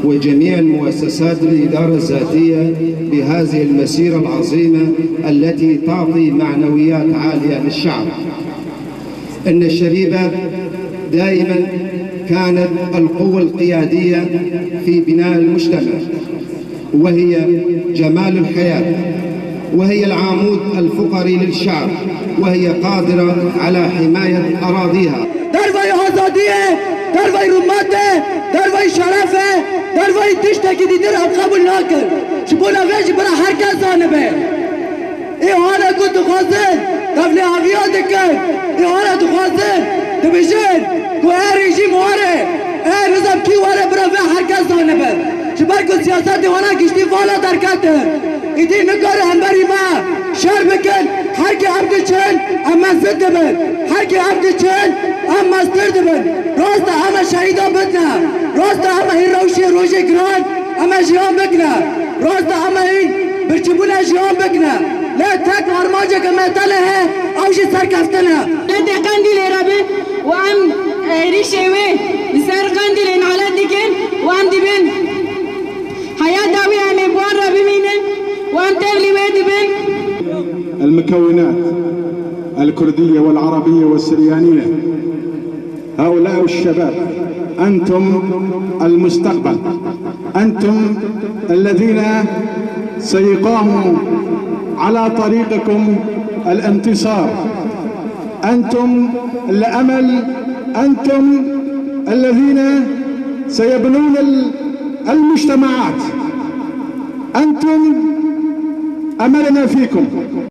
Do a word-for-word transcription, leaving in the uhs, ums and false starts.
وجميع المؤسسات الإدارة الذاتية بهذه المسيرة العظيمة التي تعطي معنويات عالية للشعب. إن الشبيبة دائمًا كانت القوة القيادية في بناء المجتمع، وهي جمال الحياة، وهي العمود الفقري للشعب، وهي قادرة على حماية أراضيها. Dervayî azadiyê, dervayî rûmetê, dervayî şerefê, dervayî tiştekî dîtir em qebûl nakin. Ji bona vê jî bira her kes zanibe. Ê hale ku dixwazin, tevlîheviya dikin. Ê hale dixwazin, dibêjin ku ê rejîm were, ê nizam kî were, bira vê her kes zanibe. Ji ber ku siyasetê wana giştî vala derketin. Îdî nikare hemberî me şer bikin, her kê em diçin, em mezin dibin. Her kê em diçin, em mestir dibin. Rast e, em ê şehîdan bidine. Rast e, em ê hîn rewşê rojê giran, em ê jiyan bikine. Rast e, em ê hîn birçîbûna jiyan bikine. Lê tek armanceke me tenê heye, ew jî serkeftin e. Derdê Qendîlê re be û em êrîşê wê li ser Qendîlê nalet dikin û em dibin. Heyata wî em ê bi wan re bimînin û em tevlî wê dibin. المكونات الكردية والعربية والسريانية، هؤلاء الشباب، أنتم المستقبل، أنتم الذين سيقاموا على طريقكم الانتصار. أنتم الأمل، أنتم الذين سيبنون ال-، المجتمعات. أنتم أملنا فيكم.